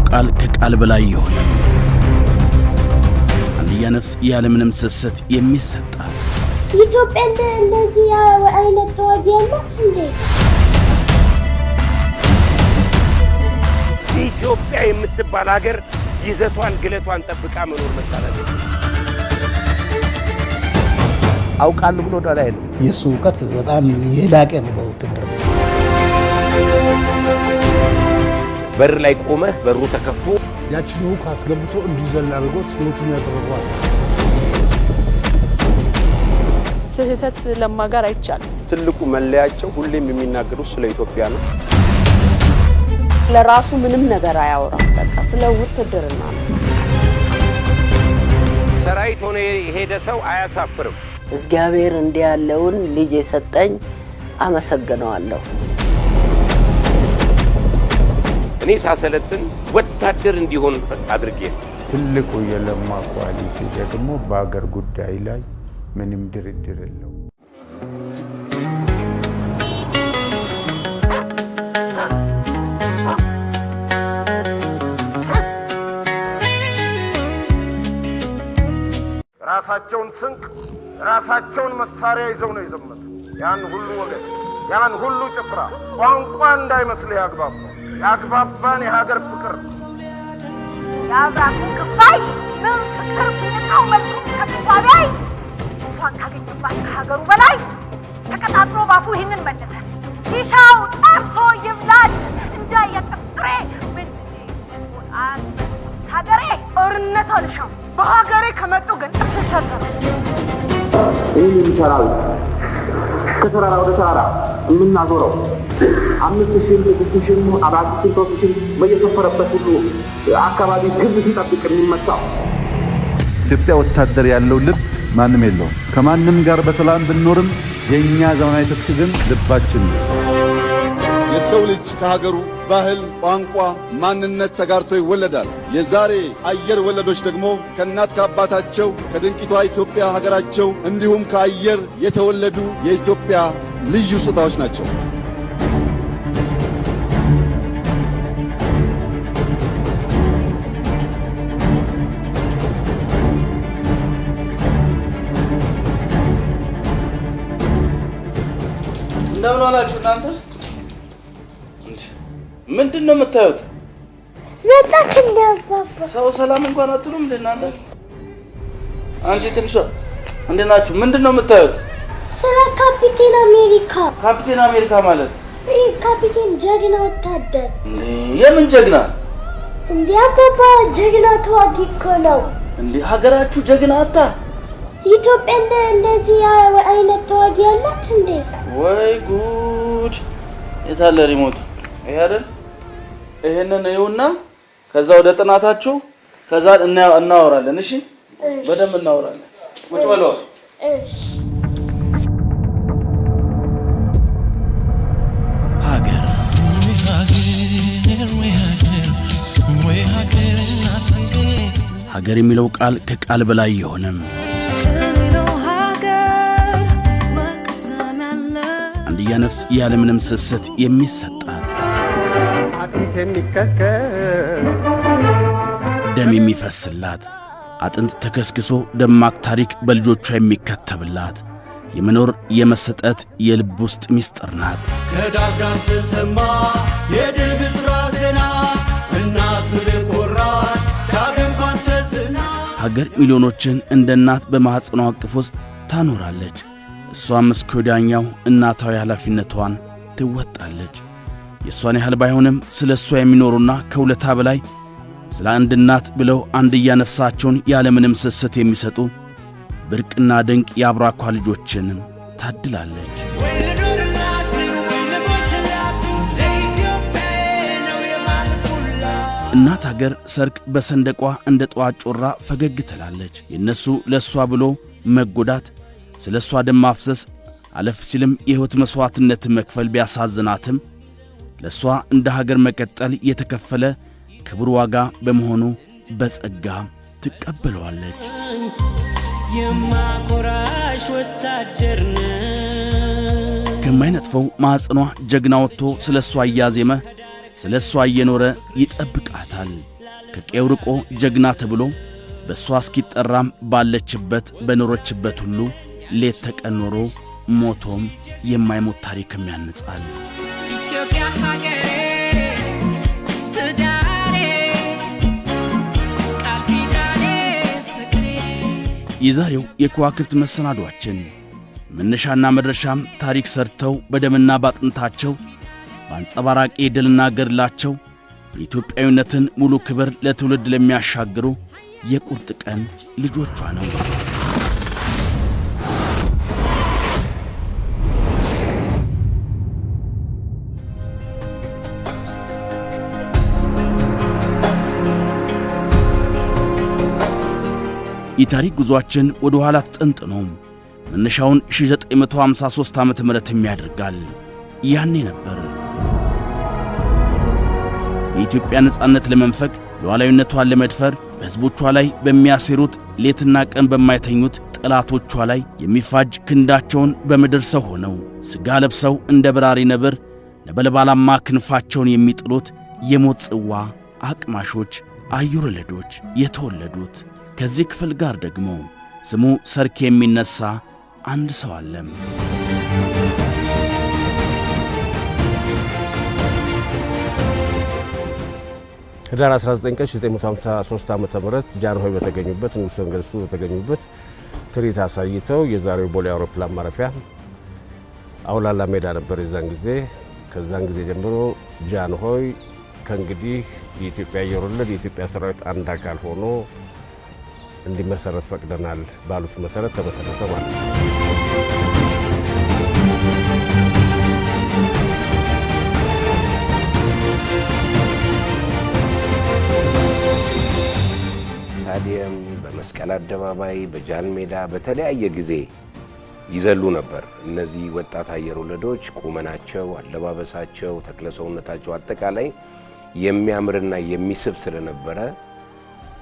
የሚለው ቃል ከቃል በላይ የሆነ፣ አንድያ ነፍስ ያለምንም ስስት የሚሰጣት፣ ኢትዮጵያ እንደዚህ አይነት ተዋጊ ያላት እንዴ? ኢትዮጵያ የምትባል ሀገር ይዘቷን ግለቷን ጠብቃ መኖር መቻል አለበት። አውቃለሁ ብሎ ወደ ላይ ነው። የእሱ እውቀት በጣም የላቀ ነው በውትድርና። በር ላይ ቆመህ በሩ ተከፍቶ ያችን hook አስገብቶ እንዲዘል አድርጎት ህይወቱን ያተርፏል። ስህተት ለማ ጋር አይቻልም። ትልቁ መለያቸው ሁሌም የሚናገሩት ስለ ኢትዮጵያ ነው። ለራሱ ምንም ነገር አያወራም። በቃ ስለ ውትድርና ነው። ሰራዊት ሆነ የሄደ ሰው አያሳፍርም። እግዚአብሔር እንዲህ ያለውን ልጅ የሰጠኝ አመሰግነዋለሁ። እኔ ሳሰለጥን ወታደር እንዲሆን አድርጌ ነው። ትልቁ የለማ quality ደግሞ በአገር ጉዳይ ላይ ምንም ድርድር የለው። ራሳቸውን ስንቅ ራሳቸውን መሳሪያ ይዘው ነው የዘመቱ። ያን ሁሉ ወገን፣ ያን ሁሉ ጭፍራ ቋንቋ እንዳይመስልህ ያግባባን የሀገር ፍቅር። የአብራኩ ክፋይ ምን ፍቅር ቢንቀው መልኩን ከፍ ቢያይ እሷን ካገኘባት ከሀገሩ በላይ ተቀጣጥሮ ባፉ ይህንን መለሰ። ሲሻው ጠብሶ ይብላት እንዳየጥፍጥሬ ምን ልጄ ሆናት ሀገሬ። ጦርነት አልሻም። በሀገሬ ከመጡ ግን እሸሻለሁ። ይህንን ሰራዊት ከተራራ ወደ ተራራ የምናዞረው 5,000ም 6,000ም 4,000ም 3,000ም በየሰፈረበት ሁሉ አካባቢ ግብ ሲጠብቅ የሚመታው። ኢትዮጵያ ወታደር ያለው ልብ ማንም የለውም። ከማንም ጋር በሰላም ብንኖርም የእኛ ዘመናዊ ትጥቅ ግን ልባችን ነው። የሰው ልጅ ከሀገሩ ባህል፣ ቋንቋ፣ ማንነት ተጋርቶ ይወለዳል። የዛሬ አየር ወለዶች ደግሞ ከእናት ከአባታቸው ከድንቂቷ ኢትዮጵያ ሀገራቸው እንዲሁም ከአየር የተወለዱ የኢትዮጵያ ልዩ ስጦታዎች ናቸው። እንደምን ዋላችሁ እናንተ? ምንድን ነው የምታዩት? መጣክ እንደ አባባ። ሰው ሰላም እንኳን አትሉም እንደ እናንተ? አንቺ ትንሿ እንዴት ናችሁ? ምንድን ነው የምታዩት? ስለ ካፒቴን አሜሪካ። ካፒቴን አሜሪካ ማለት? ይህ ካፒቴን ጀግና ወታደር። እንዴ፣ የምን ጀግና? እንዴ አባባ፣ ጀግና ተዋጊ እኮ ነው። እንዴ፣ ሀገራችሁ ጀግና አታ? ኢትዮጵያ እንደዚህ አይነት ተዋጊ ያላት እንዴ? ወይ ጉድ! የታለ remote ኡ? ይሄ አይደል? ይሄንን ይኸውና፣ ከዛ ወደ ጥናታችሁ ከዛ እናወራለን። እሺ፣ በደንብ እናወራለን። ቁጭ በለው። እሺ። ሀገር፣ ሀገር የሚለው ቃል ከቃል በላይ የሆነ፣ አንድያ ነፍስ ያለምንም ስስት የሚሰጣት፣ አጥንት የሚከስከስ፣ ደም የሚፈስላት፣ አጥንት ተከስክሶ ደማቅ ታሪክ በልጆቿ የሚከተብላት የመኖር የመሰጠት የልብ ውስጥ ሚስጥር ናት። ከዳር ዳር ተሰማ የድል ብስራት ዜና፣ እናት ምድር ኮራች ዳግም ባንተ ዝና። ሀገር ሚሊዮኖችን እንደ እናት በማኅፀኗ እቅፍ ውስጥ ታኖራለች። እሷም እስከ ወዲያኛው እናታዊ ኃላፊነቷን ትወጣለች። የእሷን ያህል ባይሆንም ስለ እሷ የሚኖሩና ከውለታ በላይ ስለ አንድ እናት ብለው አንድያ ነፍሳቸውን ያለምንም ስስት የሚሰጡ ብርቅና ድንቅ የአብራኳ ልጆችንም ታድላለች። ወይ ልኖርላት ወይ ልሞትላት ለኢትዮጵያ ነው የማልኩላት። እናት ሀገር ሰርክ በሰንደቋ እንደ ጠዋት ጮራ ፈገግ ትላለች። የእነሱ ለእሷ ብሎ መጎዳት፣ ስለ እሷ ደም ማፍሰስ፣ አለፍ ሲልም የሕይወት መሥዋዕትነት መክፈል ቢያሳዝናትም ለእሷ እንደ ሀገር መቀጠል የተከፈለ ክቡር ዋጋ በመሆኑ በጸጋ ትቀበለዋለች። የማኮራሽ ወታደር ነኝ። ከማይነጥፈው ማኅፀኗ ጀግና ወጥቶ ስለ እሷ እያዜመ ስለ እሷ እየኖረ ይጠብቃታል። ከቀዬው ርቆ ጀግና ተብሎ በእሷ እስኪጠራም ባለችበት በኖረችበት ሁሉ ሌት ተቀን ኖሮ ሞቶም የማይሞት ታሪክም ያንጻል። ኢትዮጵያ ሀገሬ ትዳሬ ቃል ኪዳኔ ፍቅሬ። የዛሬው የከዋክብት መሰናዷችን መነሻና መድረሻም ታሪክ ሰርተው በደምና ባጥንታቸው በአንጸባራቂ ድልና ገድላቸው የኢትዮጵያዊነትን ሙሉ ክብር ለትውልድ ለሚያሻግሩ የቁርጥ ቀን ልጆቿ ነው። የታሪክ ጉዟችን ወደ ኋላ ተጠንጥኖ መነሻውን 1953 ዓመተ ምህረትም ያደርጋል። ያኔ ነበር የኢትዮጵያ ነጻነት ለመንፈግ፣ ሉዓላዊነቷን ለመድፈር በሕዝቦቿ ላይ በሚያሴሩት ሌትና ቀን በማይተኙት ጠላቶቿ ላይ የሚፋጅ ክንዳቸውን በምድር ሰው ሆነው ሥጋ ለብሰው እንደ በራሪ ነብር ነበልባላማ ክንፋቸውን የሚጥሉት የሞት ጽዋ አቅማሾች አየር ወለዶች የተወለዱት። ከዚህ ክፍል ጋር ደግሞ ስሙ ሰርክ የሚነሳ አንድ ሰው አለ። ህዳር 19 ቀን 1953 ዓ.ም ጃንሆይ በተገኙበት፣ ንጉሠ ነገሥቱ በተገኙበት ትርኢት አሳይተው የዛሬው ቦሌ አውሮፕላን ማረፊያ አውላላ ሜዳ ነበር የዛን ጊዜ። ከዛን ጊዜ ጀምሮ ጃንሆይ ከእንግዲህ የኢትዮጵያ አየር ወለድ የኢትዮጵያ ሰራዊት አንድ አካል ሆኖ እንዲመሰረት ፈቅደናል ባሉት መሰረት ተመሰረተ ማለት ነው። ስታዲየም፣ በመስቀል አደባባይ፣ በጃን ሜዳ በተለያየ ጊዜ ይዘሉ ነበር። እነዚህ ወጣት አየር ወለዶች ቁመናቸው፣ አለባበሳቸው፣ ተክለሰውነታቸው አጠቃላይ የሚያምርና የሚስብ ስለነበረ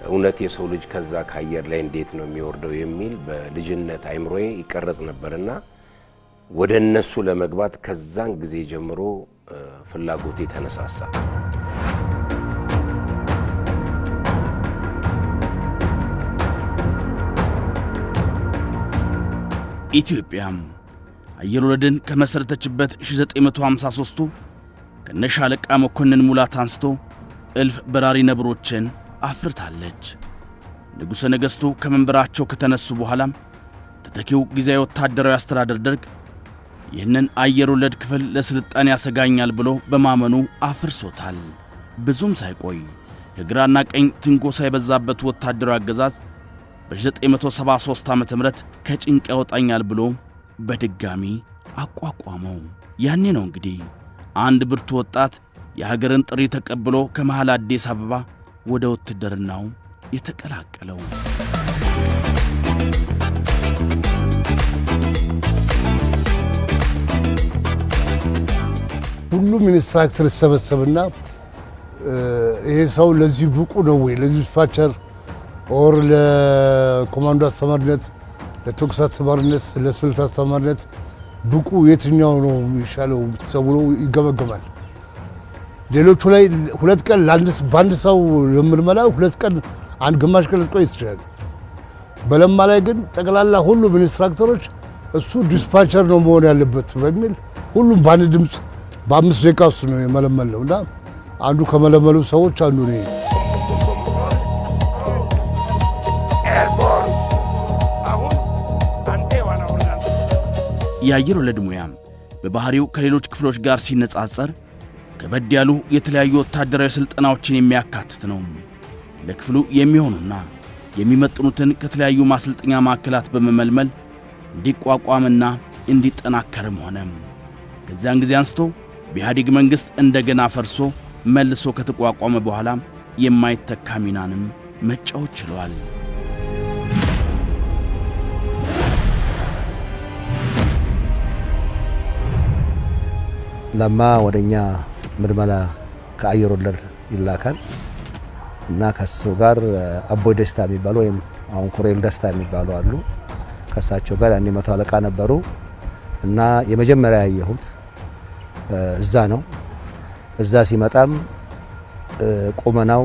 እውነት የሰው ልጅ ከዛ ከአየር ላይ እንዴት ነው የሚወርደው የሚል በልጅነት አይምሮዬ ይቀረጽ ነበርና ወደ እነሱ ለመግባት ከዛን ጊዜ ጀምሮ ፍላጎቴ ተነሳሳ። ኢትዮጵያም አየር ወለድን ከመሠረተችበት 1953ቱ ከነሻለቃ መኮንን ሙላት አንስቶ እልፍ በራሪ ነብሮችን አፍርታለች። ንጉሠ ነገሥቱ ከመንበራቸው ከተነሱ በኋላም ተተኪው ጊዜያዊ ወታደራዊ አስተዳደር ደርግ ይህንን አየር ወለድ ክፍል ለስልጣኔ ያሰጋኛል ብሎ በማመኑ አፍርሶታል። ብዙም ሳይቆይ ከግራና ቀኝ ትንኮሳ የበዛበት ወታደራዊ አገዛዝ በ1973 ዓመተ ምህረት ከጭንቅ ያወጣኛል ብሎ በድጋሚ አቋቋመው። ያኔ ነው እንግዲህ አንድ ብርቱ ወጣት የሀገርን ጥሪ ተቀብሎ ከመሃል አዲስ አበባ ወደ ውትድርናው የተቀላቀለው። ሁሉም instructor ይሰበሰብና ይሄ ሰው ለዚህ ብቁ ነው ወይ፣ ለዚህ dispatcher or ለኮማንዶ አስተማሪነት፣ ለተኩስ አስተማሪነት፣ ለስልት አስተማሪነት ብቁ የትኛው ነው የሚሻለው ተብሎ ይገመገማል። ሌሎቹ ላይ 2 ቀን በአንድ ሰው ለምልመላ 2 ቀን አንድ ግማሽ ቀን ልትቆይ ትችላለህ። በለማ ላይ ግን ጠቅላላ ሁሉም instructor ኦች እሱ dispatcher ነው መሆን ያለበት በሚል ሁሉም በአንድ ድምፅ በ5 ደቂቃ ውስጥ ነው የመለመልነው እና አንዱ ከመለመሉ ሰዎች አንዱ ነኝ። Airborne አሁን አንተ ዋና የአየር ወለድ ሙያ በባህሪው ከሌሎች ክፍሎች ጋር ሲነጻጸር ከበድ ያሉ የተለያዩ ወታደራዊ ሥልጠናዎችን የሚያካትት ነው። ለክፍሉ የሚሆኑና የሚመጥኑትን ከተለያዩ ማሰልጠኛ ማዕከላት በመመልመል እንዲቋቋምና እንዲጠናከርም ሆነ። ከዚያን ጊዜ አንስቶ በኢህአዴግ መንግሥት እንደገና ፈርሶ መልሶ ከተቋቋመ በኋላ የማይተካ ሚናንም መጫወት ችሏል። ለማ ወደኛ ምልመላ ከአየር ወለድ ይላካል እና ከሱ ጋር አቦይ ደስታ የሚባሉ ወይም አሁን ኮሎኔል ደስታ የሚባሉ አሉ። ከእሳቸው ጋር ያኔ መቶ አለቃ ነበሩ እና የመጀመሪያ ያየሁት እዛ ነው። እዛ ሲመጣም ቁመናው፣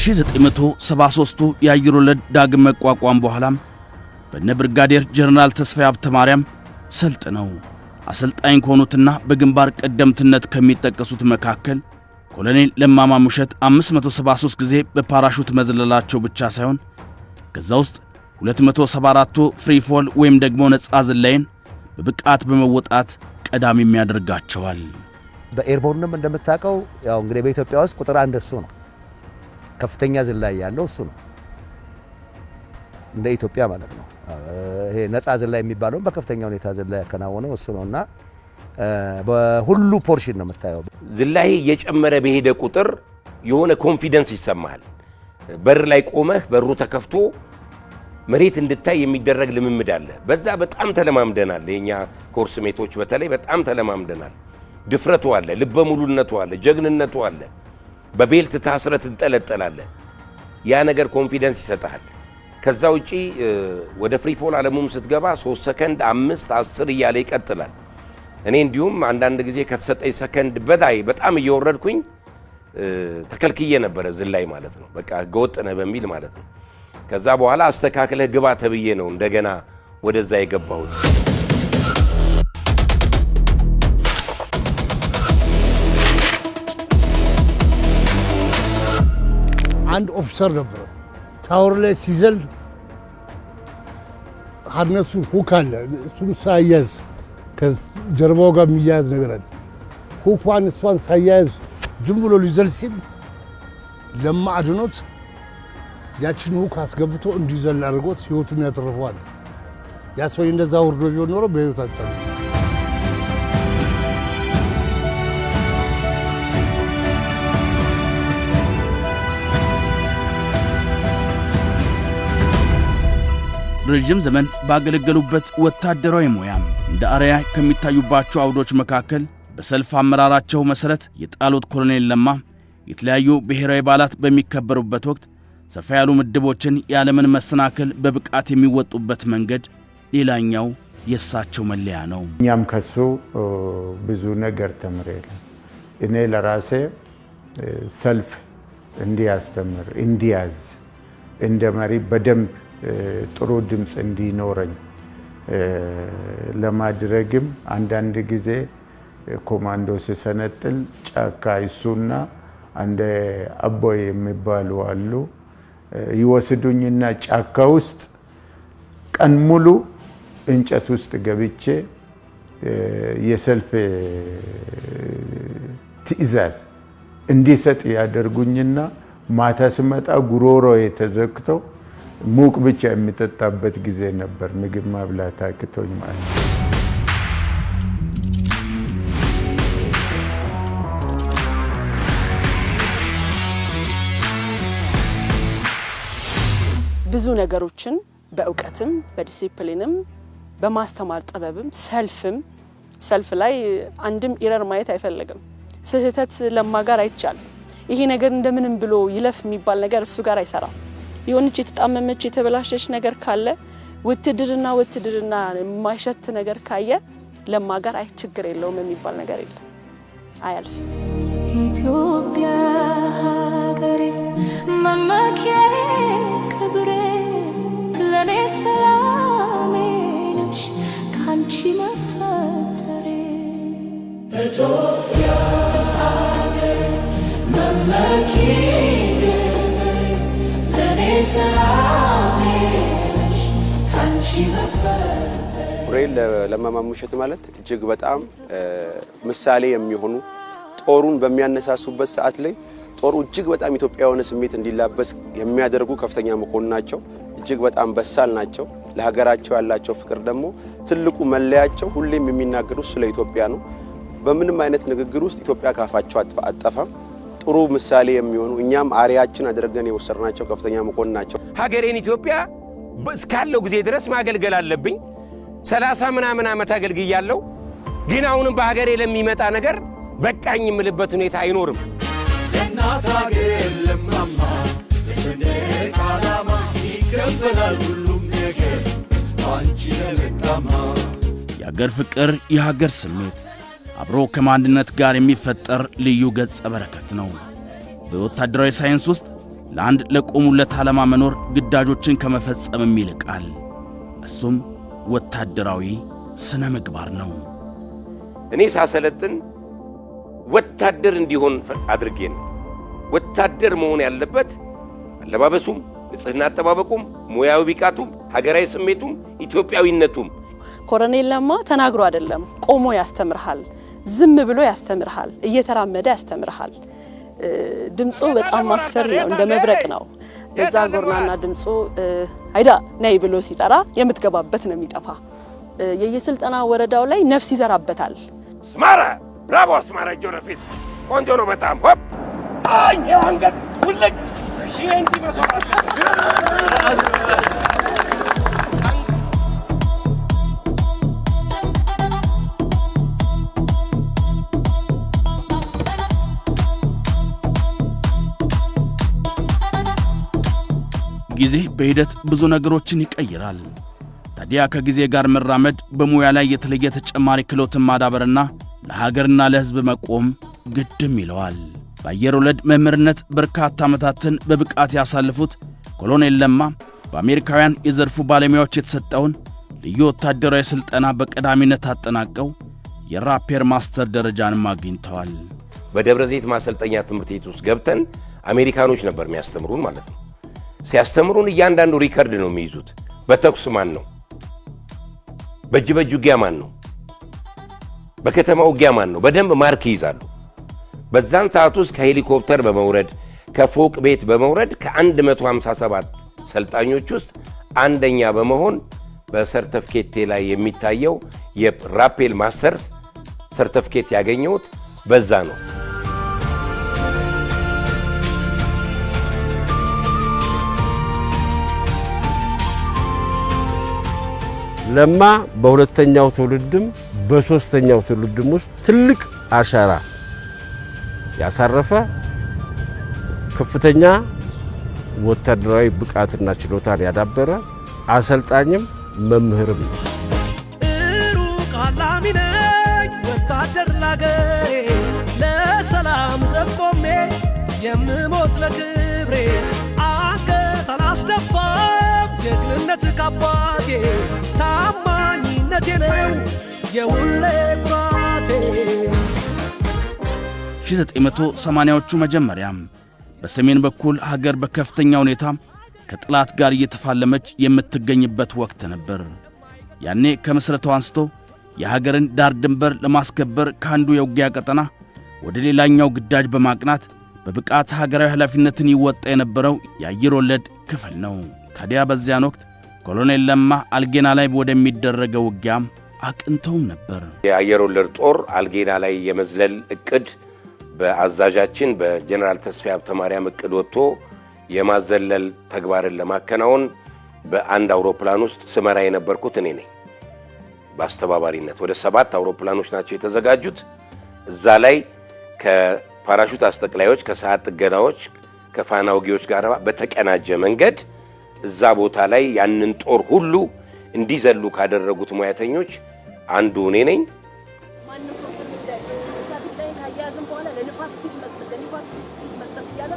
ከ1973ቱ የአየር ወለድ ዳግም መቋቋም በኋላም በነ ብርጋዴር ጀነራል ተስፋዬ ሀብተ ማርያም ሰልጥነው አሰልጣኝ ከሆኑትና በግንባር ቀደምትነት ከሚጠቀሱት መካከል ኮሎኔል ለማ ማሙሸት 573 ጊዜ በፓራሹት መዝለላቸው ብቻ ሳይሆን ከዛ ውስጥ 274ቱ free fall ወይም ደግሞ ነፃ ዝላይን በብቃት በመወጣት ቀዳሚ የሚያደርጋቸዋል። በ airborne ም እንደምታውቀው ያው እንግዲህ በኢትዮጵያ ውስጥ ቁጥር 1 እሱ ነው። ከፍተኛ ዝላይ ያለው እሱ ነው። እንደ ኢትዮጵያ ማለት ነው። ይሄ ነፃ ዝላይ የሚባለው በከፍተኛ ሁኔታ ዝላይ ያከናወነው እሱ ነውና በሁሉ portion ነው የምታየው። ዝላይ እየጨመረ በሄደ ቁጥር የሆነ confidence ይሰማሃል። በር ላይ ቆመህ በሩ ተከፍቶ መሬት እንድታይ የሚደረግ ልምምድ አለ። በዛ በጣም ተለማምደናል። የኛ course mate ኦች በተለይ በጣም ተለማምደናል። ድፍረቱ አለ፣ ልበ ሙሉነቱ አለ፣ ጀግንነቱ አለ። በ belt ታስረህ ትንጠለጠላለህ። ያ ነገር confidence ይሰጥሃል። ከዛ ውጪ ወደ free fall ዓለሙም ስትገባ 3 ሰከንድ፣ 5፣ 10 እያለ ይቀጥላል። እኔ እንዲሁም አንዳንድ ጊዜ ከተሰጠኝ ሰከንድ በላይ በጣም እየወረድኩኝ ተከልክዬ ነበረ ዝላይ ማለት ነው። በቃ ህገወጥ ነህ በሚል ማለት ነው። ከዛ በኋላ አስተካክለህ ግባ ተብዬ ነው እንደገና ወደዛ የገባሁት። አንድ officer ነበረ፣ tower ላይ ሲዘል harness ኡ hook አለ። እሱን ሳያዝ ከጀርባው ጋር የሚያያዝ ነገር አለ። Hook ኳን እሷን ሳያያዝ ዝም ብሎ ሊዘል ሲል ለማ አድኖት ያችን hook አስገብቶ እንዲዘል አድርጎት ህይወቱን ያተርፈዋል። ያ ሰውዬ እንደዛ ወርዶ ቢሆን ኖሮ በህይወት አልተረፈም። ረጅም ዘመን ባገለገሉበት ወታደራዊ ሙያ እንደ አርአያ ከሚታዩባቸው አውዶች መካከል በሰልፍ አመራራቸው መሰረት የጣሉት ኮሎኔል ለማ የተለያዩ ብሔራዊ በዓላት በሚከበሩበት ወቅት ሰፋ ያሉ ምድቦችን ያለምን መሰናክል በብቃት የሚወጡበት መንገድ ሌላኛው የእሳቸው መለያ ነው። እኛም ከሱ ብዙ ነገር ተምሬያለሁ። እኔ ለራሴ ሰልፍ እንዲያስተምር፣ እንዲያዝ፣ እንደ መሪ በደንብ ጥሩ ድምፅ እንዲኖረኝ ለማድረግም አንዳንድ ጊዜ ኮማንዶ ሲሰነጥል ጫካ እሱና አንድ አቦይ የሚባሉ አሉ፣ ይወስዱኝና ጫካ ውስጥ ቀን ሙሉ እንጨት ውስጥ ገብቼ የሰልፍ ትዕዛዝ እንዲሰጥ ያደርጉኝና ማታ ስመጣ ጉሮሮዬ ተዘግቶ ሙቅ ብቻ የሚጠጣበት ጊዜ ነበር። ምግብ ማብላት አቅቶኝ ማለት ነው። ብዙ ነገሮችን በእውቀትም በዲሲፕሊንም በማስተማር ጥበብም ሰልፍ ላይ አንድም error ማየት አይፈልግም። ስህተት ለማ ጋር አይቻልም። ይሄ ነገር እንደምንም ብሎ ይለፍ የሚባል ነገር እሱ ጋር አይሰራም። የሆነች የተጣመመች የተበላሸች ነገር ካለ ውትድርና የማይሸት ነገር ካየ ለማ ጋር አይ ችግር የለውም የሚባል ነገር የለም፣ አያልፍም። ኢትዮጵያ ሀገሬ መመኪያዬ ክብሬ ለኔ ሰላሜ ነሽ ካንቺ መፈጠሬ። ኢትዮጵያ ሀገሬ መመኪያዬ ለኔ ሰላሜ ነሽ ካንቺ መፈጠሬ። ኮሎኔል ለማ ማሙሸት ማለት እጅግ በጣም ምሳሌ የሚሆኑ፣ ጦሩን በሚያነሳሱበት ሰዓት ላይ ጦሩ እጅግ በጣም ኢትዮጵያ የሆነ ስሜት እንዲላበስ የሚያደርጉ ከፍተኛ መኮንን ናቸው። እጅግ በጣም በሳል ናቸው። ለሀገራቸው ያላቸው ፍቅር ደግሞ ትልቁ መለያቸው። ሁሌም የሚናገሩት ስለ ኢትዮጵያ ነው። በምንም አይነት ንግግር ውስጥ ኢትዮጵያ ካፋቸው አትጠፋም። ጥሩ ምሳሌ የሚሆኑ፣ እኛም አርአያችን አድርገን የወሰድናቸው ከፍተኛ መኮንን ናቸው። ሀገሬን ኢትዮጵያ እስካለው ጊዜ ድረስ ማገልገል አለብኝ። 30 ምናምን ዓመት አገልግያለሁ። ግን አሁንም በሀገሬ ለሚመጣ ነገር በቃኝ የምልበት ሁኔታ አይኖርም። ለእናት ሀገር ለማማ ለሰንደቅ ዓላማ ይከፈላል ሁሉም ነገር አንቺ ለመጣማ። የአገር ፍቅር፣ የሀገር ስሜት አብሮ ከማንነት ጋር የሚፈጠር ልዩ ገጸ በረከት ነው። በወታደራዊ ሳይንስ ውስጥ ለአንድ ለቆሙለት ዓላማ መኖር ግዳጆችን ከመፈጸምም ይልቃል። እሱም ወታደራዊ ስነ ምግባር ነው። እኔ ሳሰለጥን ወታደር እንዲሆን አድርጌ ነው። ወታደር መሆን ያለበት አለባበሱም፣ ንጽህና አጠባበቁም፣ ሙያዊ ብቃቱም፣ ሀገራዊ ስሜቱም፣ ኢትዮጵያዊነቱም። ኮሎኔል ለማ ተናግሮ አይደለም፣ ቆሞ ያስተምርሃል። ዝም ብሎ ያስተምርሃል፣ እየተራመደ ያስተምርሃል። ድምፁ በጣም አስፈሪ ነው፣ እንደ መብረቅ ነው። በዛ ጎርናና ድምፁ አይዳ ነይ ብሎ ሲጠራ የምትገባበት ነው የሚጠፋ። የየስልጠና ወረዳው ላይ ነፍስ ይዘራበታል። አስማረ፣ ብራቮ አስማረ፣ እጅ ወደፊት፣ ቆንጆ ነው በጣም ሆፕ። አይ አንገት ውልቅ ይሄ እንዲህ መዞር። ጊዜ በሂደት ብዙ ነገሮችን ይቀይራል። ታዲያ ከጊዜ ጋር መራመድ፣ በሙያ ላይ የተለየ ተጨማሪ ክህሎትን ማዳበርና ለሀገርና ለሕዝብ መቆም ግድም ይለዋል። በአየር ወለድ መምህርነት በርካታ ዓመታትን በብቃት ያሳለፉት ኮሎኔል ለማ በአሜሪካውያን የዘርፉ ባለሙያዎች የተሰጠውን ልዩ ወታደራዊ ሥልጠና በቀዳሚነት አጠናቀው የ rappel master ደረጃንም አግኝተዋል። በደብረ ዘይት ማሰልጠኛ ትምህርት ቤት ውስጥ ገብተን አሜሪካኖች ነበር የሚያስተምሩን ማለት ነው። ሲያስተምሩን እያንዳንዱ record ነው የሚይዙት። በተኩስ ማን ነው? በእጅ በእጅ ውጊያ ማን ነው? በከተማ ውጊያ ማን ነው? በደንብ mark ይይዛሉ። በዛን ሰዓት ውስጥ ከሄሊኮፕተር በመውረድ፣ ከፎቅ ቤት በመውረድ ከ157 ሰልጣኞች ውስጥ አንደኛ በመሆን በሰርተፍኬቴ ላይ የሚታየው የ rappel masters ሰርተፍኬት ያገኘሁት በዛ ነው። ለማ በሁለተኛው ትውልድም በሶስተኛው ትውልድም ውስጥ ትልቅ አሻራ ያሳረፈ፣ ከፍተኛ ወታደራዊ ብቃትና ችሎታን ያዳበረ አሰልጣኝም መምህርም ነው። ሩቅ አላሚ ነኝ ወታደር ላገሬ፣ ለሰላም ዘብ ቆሜ የምሞት ለክብሬ፣ አንገት አላስደፋም ጀግንነት ካባቴ፣ ታማኝነቴ ነው የሁሌ ኩራቴ። 1980ዎቹ መጀመሪያም በሰሜን በኩል ሀገር በከፍተኛ ሁኔታ ከጠላት ጋር እየተፋለመች የምትገኝበት ወቅት ነበር። ያኔ ከምስረታው አንስቶ የሀገርን ዳር ድንበር ለማስከበር ከአንዱ የውጊያ ቀጠና ወደ ሌላኛው ግዳጅ በማቅናት በብቃት ሀገራዊ ኃላፊነትን ይወጣ የነበረው የአየር ወለድ ክፍል ነው። ታዲያ በዚያን ወቅት ኮሎኔል ለማ አልጌና ላይ ወደሚደረገው ውጊያም አቅንተውም ነበር። የአየር ወለድ ጦር አልጌና ላይ የመዝለል እቅድ በአዛዣችን በጀነራል ተስፋዬ ሀብተማርያም እቅድ ወጥቶ የማዘለል ተግባርን ለማከናወን በአንድ አውሮፕላን ውስጥ ስመራ የነበርኩት እኔ ነኝ። በአስተባባሪነት ወደ 7 አውሮፕላኖች ናቸው የተዘጋጁት። እዛ ላይ ከፓራሹት አስጠቅላዮች፣ ከሰዓት ጥገናዎች፣ ከፋና ወጊዎች ጋር በተቀናጀ መንገድ እዛ ቦታ ላይ ያንን ጦር ሁሉ እንዲዘሉ ካደረጉት ሙያተኞች አንዱ እኔ ነኝ። ማንም ሰው ካያያዝን በኋላ ለንፋስ ፊት መስጠት፣ ለንፋስ ፊት መስጠት እያለ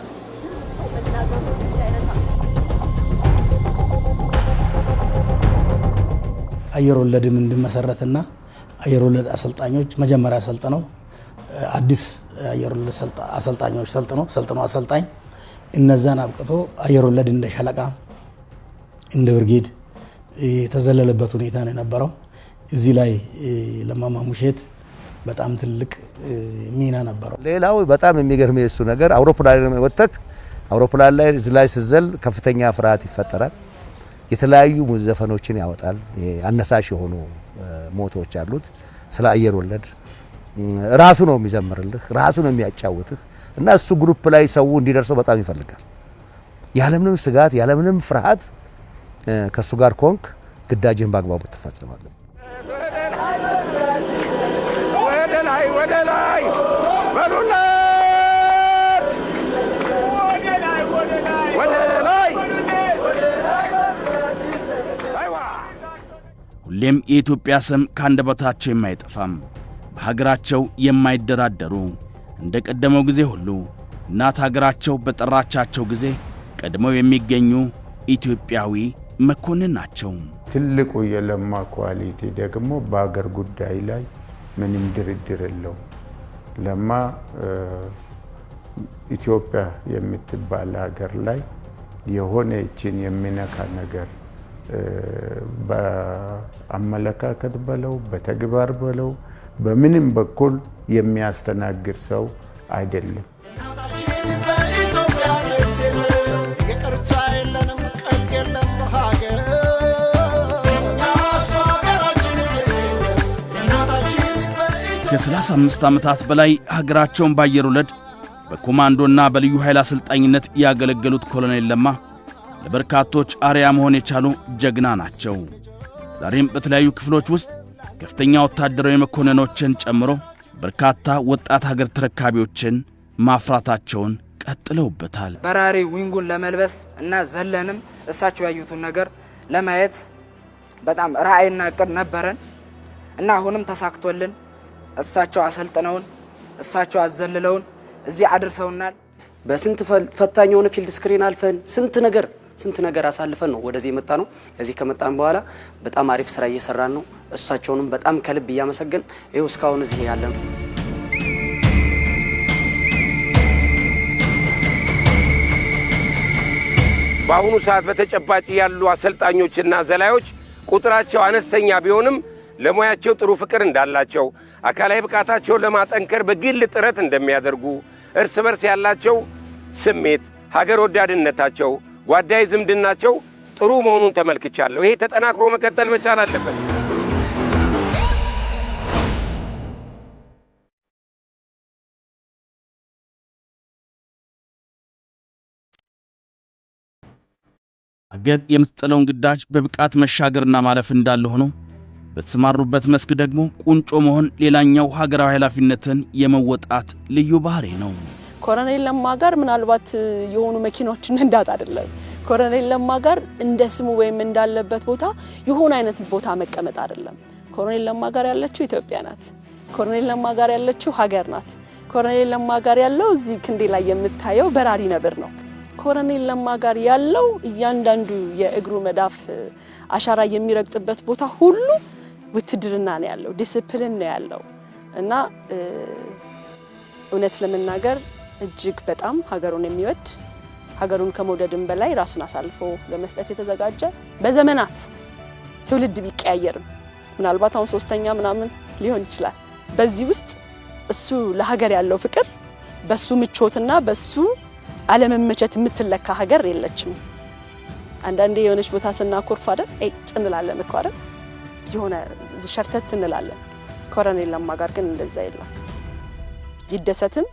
ሰው መናገሩ እንዳይረሳ። አየር ወለድም እንዲመሰረትና አየር ወለድ አሰልጣኞች መጀመሪያ ሰልጥነው፣ አዲስ አየር ወለድ አሰልጣኞች ሰልጥነው አሰልጣኝ እነዛን አብቅቶ አየር ወለድ እንደ ሻለቃ እንደ ብርጌድ የተዘለለበት ሁኔታ ነው የነበረው። እዚህ ላይ ለማ ማሙሼት በጣም ትልቅ ሚና ነበረው። ሌላው በጣም የሚገርም የሱ ነገር አውሮፕላን ወጥተህ አውሮፕላን ላይ ስትዘል ከፍተኛ ፍርሃት ይፈጠራል። የተለያዩ ዘፈኖችን ያወጣል። አነሳሽ የሆኑ motto ዎች አሉት። ስለ አየር ወለድ ራሱ ነው የሚዘምርልህ፣ ራሱ ነው የሚያጫውትህ እና እሱ group ላይ ሰው እንዲደርሰው በጣም ይፈልጋል። ያለምንም ስጋት ያለምንም ፍርሃት ከሱ ጋር ኮንክ ግዳጅህን በአግባቡ ትፈጽማለህ። ወደ ላይ ወደ ላይ በሉለት፣ ወደ ላይ። ሁሌም የኢትዮጵያ ስም ከአንደበታቸው የማይጠፋም፣ በሀገራቸው የማይደራደሩ፣ እንደ ቀደመው ጊዜ ሁሉ እናት ሀገራቸው በጠራቻቸው ጊዜ ቀድመው የሚገኙ ኢትዮጵያዊ መኮንን ናቸው። ትልቁ የለማ quality ደግሞ በአገር ጉዳይ ላይ ምንም ድርድር የለውም። ለማ ኢትዮጵያ የምትባል ሀገር ላይ የሆነ እችን የሚነካ ነገር በአመለካከት በለው፣ በተግባር በለው፣ በምንም በኩል የሚያስተናግድ ሰው አይደለም። ይቅርታ የለንም፣ ቀልድ የለም በሀገር። ከ35 ዓመታት በላይ ሀገራቸውን በአየር ወለድ በኮማንዶና በልዩ ኃይል አሰልጣኝነት ያገለገሉት ኮሎኔል ለማ ለበርካቶች አርያ መሆን የቻሉ ጀግና ናቸው። ዛሬም በተለያዩ ክፍሎች ውስጥ ከፍተኛ ወታደራዊ መኮንኖችን ጨምሮ በርካታ ወጣት ሀገር ተረካቢዎችን ማፍራታቸውን ቀጥለውበታል። በራሪ wing ኡን ለመልበስ እና ዘለንም እሳቸው ያዩትን ነገር ለማየት በጣም ራዕይና እቅድ ነበረን እና አሁንም ተሳክቶልን እሳቸው አሰልጥነውን፣ እሳቸው አዘልለውን እዚህ አድርሰውናል። በስንት ፈታኝ የሆነ field screen አልፈን፣ ስንት ነገር አሳልፈን ነው ወደዚህ የመጣነው። እዚህ ከመጣን በኋላ በጣም አሪፍ ስራ እየሰራን ነው። እሳቸውንም በጣም ከልብ እያመሰገን ይኸው እስካሁን እዚህ ያለነው። በአሁኑ ሰዓት በተጨባጭ ያሉ አሰልጣኞችና ዘላዮች ቁጥራቸው አነስተኛ ቢሆንም ለሙያቸው ጥሩ ፍቅር እንዳላቸው፣ አካላዊ ብቃታቸውን ለማጠንከር በግል ጥረት እንደሚያደርጉ፣ እርስ በርስ ያላቸው ስሜት፣ ሀገር ወዳድነታቸው፣ ጓዳዊ ዝምድናቸው ጥሩ መሆኑን ተመልክቻለሁ። ይሄ ተጠናክሮ መቀጠል መቻል አለበት። አገር የምትጥለውን ግዳጅ በብቃት መሻገርና ማለፍ እንዳለ ሆኖ በተሰማሩበት መስክ ደግሞ ቁንጮ መሆን ሌላኛው ሀገራዊ ኃላፊነትን የመወጣት ልዩ ባህሪ ነው። ኮሎኔል ለማ ጋር ምናልባት የሆኑ መኪናዎችን መንዳት አይደለም። ኮሎኔል ለማ ጋር እንደ ስሙ ወይም እንዳለበት ቦታ የሆነ አይነት ቦታ መቀመጥ አይደለም። ኮሎኔል ለማ ጋር ያለችው ኢትዮጵያ ናት። ኮሎኔል ለማ ጋር ያለችው ሀገር ናት። ኮሎኔል ለማ ጋር ያለው እዚህ ክንዴ ላይ የምታየው በራሪ ነብር ነው። ኮሎኔል ለማ ጋር ያለው እያንዳንዱ የእግሩ መዳፍ አሻራ የሚረግጥበት ቦታ ሁሉ ውትድርና ነው ያለው፣ ዲስፕሊን ነው ያለው እና እውነት ለመናገር እጅግ በጣም ሀገሩን የሚወድ፣ ሀገሩን ከመውደድም በላይ ራሱን አሳልፎ ለመስጠት የተዘጋጀ፣ በዘመናት ትውልድ ቢቀያየርም ምናልባት አሁን ሶስተኛ ምናምን ሊሆን ይችላል። በዚህ ውስጥ እሱ ለሀገር ያለው ፍቅር በሱ ምቾትና በሱ አለመመቸት የምትለካ ሀገር የለችም። አንዳንዴ የሆነች ቦታ ስናኮርፍ አይደል ጭ እንላለን እኮ አይደል፣ የሆነ ሸርተት እንላለን። ኮሎኔል ለማ ጋር ግን እንደዛ የለም። ይደሰትም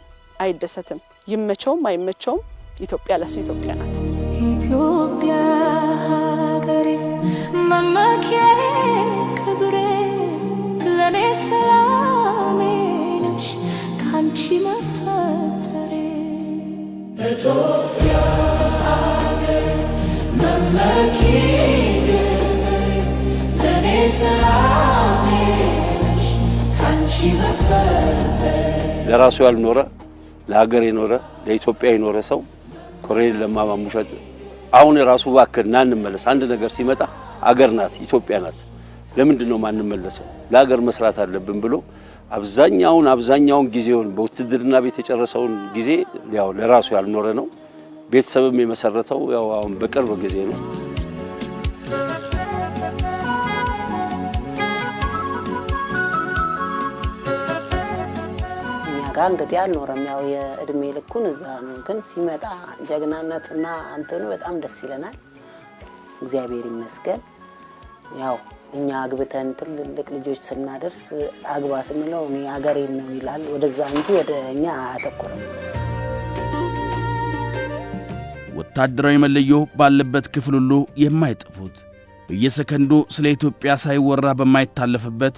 አይደሰትም፣ ይመቸውም አይመቸውም፣ ኢትዮጵያ ለሱ ኢትዮጵያ ናት። ኢትዮጵያ ሀገሬ፣ መመኪያዬ፣ ክብሬ፣ ለእኔ ሰላሜ ነሽ ካንቺ መፈጠሬ። ኢትዮጵያ ሀገሬ፣ መመኪያዬ፣ ለእኔ ሰላሜ ነሽ ካንቺ መፈጠሬ። ለራሱ ያልኖረ፣ ለሀገር የኖረ፣ ለኢትዮጵያ የኖረ ሰው ኮሎኔል ለማ ማሙሸት አሁን የራሱ እባክህ ና እንመለስ፣ አንድ ነገር ሲመጣ አገር ናት፣ ኢትዮጵያ ናት፣ ለምንድን ነው ማንመለሰው? ለሀገር መስራት አለብን ብሎ አብዛኛውን ጊዜውን በውትድርና ቤት የጨረሰውን ጊዜ ያው ለራሱ ያልኖረ ነው። ቤተሰብም የመሰረተው ያው አሁን በቅርብ ጊዜ ነው። እኛ ጋር እንግዲህ አልኖረም። ያው የእድሜ ልኩን እዛ ነው። ግን ሲመጣ ጀግናነቱና እንትኑ በጣም ደስ ይለናል። እግዚአብሔር ይመስገን። ያው እኛ አግብተን ትልልቅ ልጆች ስናደርስ አግባ ስንለው እኔ ሀገሬን ነው ይላል። ወደዛ እንጂ ወደ እኛ አያተኩርም። ወታደራዊ መለዮ ባለበት ክፍል ሁሉ የማይጠፉት፣ በየሰከንዱ ስለ ኢትዮጵያ ሳይወራ በማይታለፍበት፣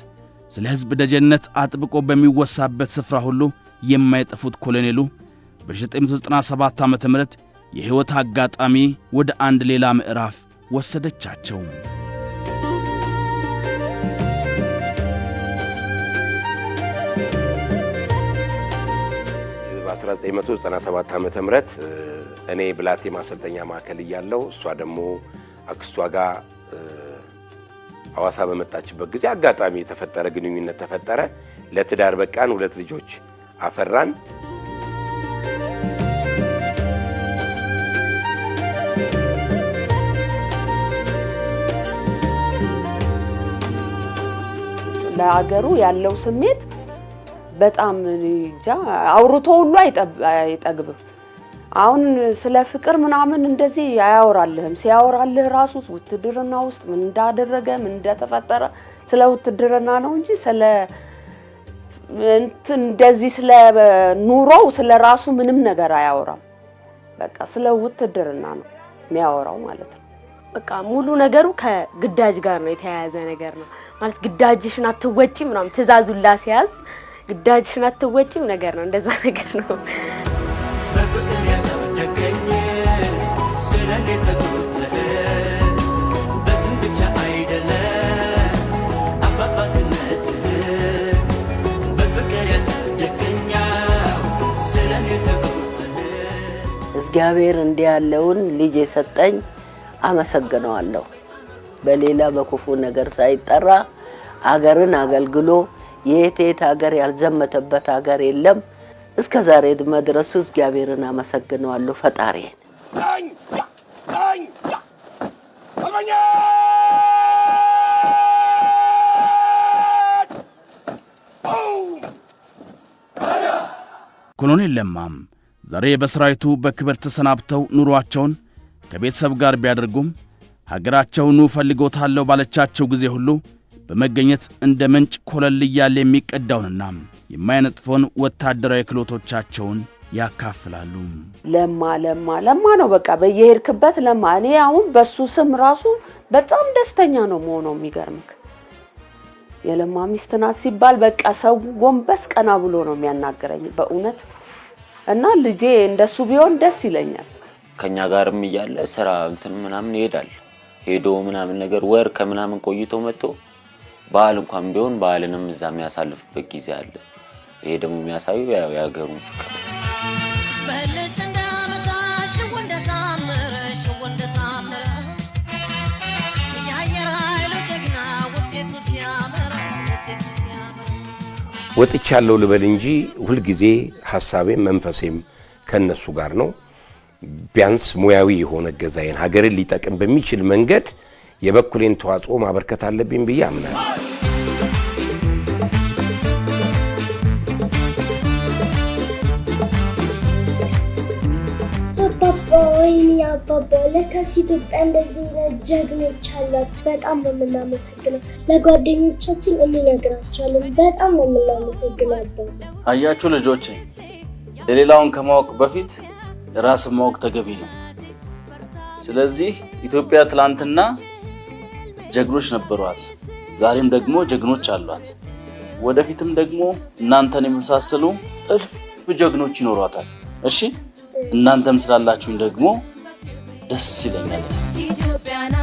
ስለ ሕዝብ ደጀነት አጥብቆ በሚወሳበት ስፍራ ሁሉ የማይጠፉት ኮሎኔሉ በ1997 ዓ.ም የሕይወት አጋጣሚ ወደ አንድ ሌላ ምዕራፍ ወሰደቻቸው። በ1997 ዓ.ም. እኔ ብላቴ ማሰልጠኛ ማዕከል እያለሁ እሷ ደግሞ አክስቷ ጋር ሐዋሳ በመጣችበት ጊዜ አጋጣሚ የተፈጠረ ግንኙነት ተፈጠረ። ለትዳር በቃን። 2 ልጆች አፈራን። ለሀገሩ ያለው ስሜት በጣም እንጃ አውርቶ ሁሉ አይጠግብም። አሁን ስለ ፍቅር ምናምን እንደዚህ አያወራልህም። ሲያወራልህ ራሱ ውትድርና ውስጥ ምን እንዳደረገ ምን እንደተፈጠረ ስለ ውትድርና ነው እንጂ ስለ እንትን እንደዚህ ስለ ኑሮው ስለ ራሱ ምንም ነገር አያወራም። በቃ ስለ ውትድርና ነው የሚያወራው ማለት ነው። በቃ ሙሉ ነገሩ ከግዳጅ ጋር ነው የተያያዘ ነገር ነው ማለት ግዳጅሽን አትወጪም ምናምን ትእዛዙን ላስያዝ ግዳጅሽን አትወጪም ነገር ነው፣ እንደዛ ነገር ነው። በፍቅር ያሳደገኝ ስለኔ ተጎድተህ በስም ብቻ አይደለም አባባትነትህ በፍቅር ያሳደገኝ ስለኔ ተጎድተህ። እግዚአብሔር እንዲህ ያለውን ልጅ የሰጠኝ አመሰግነዋለሁ። በሌላ በክፉ ነገር ሳይጠራ አገርን አገልግሎ የት የት ሀገር ያልዘመተበት ሀገር የለም። እስከ ዛሬ መድረሱ እግዚአብሔርን አመሰግነዋለሁ ፈጣሪን። ኮሎኔል ለማም ዛሬ በሰራዊቱ በክብር ተሰናብተው ኑሯቸውን ከቤተሰብ ጋር ቢያደርጉም ሀገራቸው ኑ ፈልጎታለሁ ባለቻቸው ጊዜ ሁሉ በመገኘት እንደ ምንጭ ኮለል እያለ የሚቀዳውንና የማይነጥፈውን ወታደራዊ ክህሎቶቻቸውን ያካፍላሉ። ለማ ለማ ለማ ነው በቃ በየሄድክበት ለማ። እኔ አሁን በሱ ስም ራሱ በጣም ደስተኛ ነው መሆነው። የሚገርምክ የለማ ሚስት ናት ሲባል በቃ ሰው ጎንበስ ቀና ብሎ ነው የሚያናገረኝ በእውነት። እና ልጄ እንደሱ ቢሆን ደስ ይለኛል። ከኛ ጋርም እያለ ስራ እንትን ምናምን ይሄዳል። ሄዶ ምናምን ነገር ወር ከምናምን ቆይቶ መጥቶ በዓል እንኳን ቢሆን በዓልንም እዛ የሚያሳልፍበት ጊዜ አለ። ይሄ ደግሞ የሚያሳየው ያው የሀገሩን ፍቅር ነው። ወጥቻለሁ ልበል እንጂ ሁልጊዜ ሐሳቤም መንፈሴም ከነሱ ጋር ነው። ቢያንስ ሙያዊ የሆነ እገዛዬን ሀገርን ሊጠቅም በሚችል መንገድ የበኩሌን ተዋጽኦ ማበርከት አለብኝ ብዬ አምናለሁ። አባባ ወይኔ አባባ፣ ለካስ ኢትዮጵያ እንደዚህ አይነት ጀግኖች አሏት። በጣም ነው የምናመሰግነው። ለጓደኞቻችን እንነግራቸዋለን። በጣም ነው የምናመሰግነው አባባ። አያችሁ ልጆቼ፣ የሌላውን ከማወቅ በፊት ራስን ማወቅ ተገቢ ነው። ስለዚህ ኢትዮጵያ ትላንትና ጀግኖች ነበሯት፣ ዛሬም ደግሞ ጀግኖች አሏት። ወደፊትም ደግሞ እናንተን የመሳሰሉ እልፍ ጀግኖች ይኖሯታል። እሺ፣ እናንተም ስላላችሁኝ ደግሞ ደስ ይለኛል። ኢትዮጵያን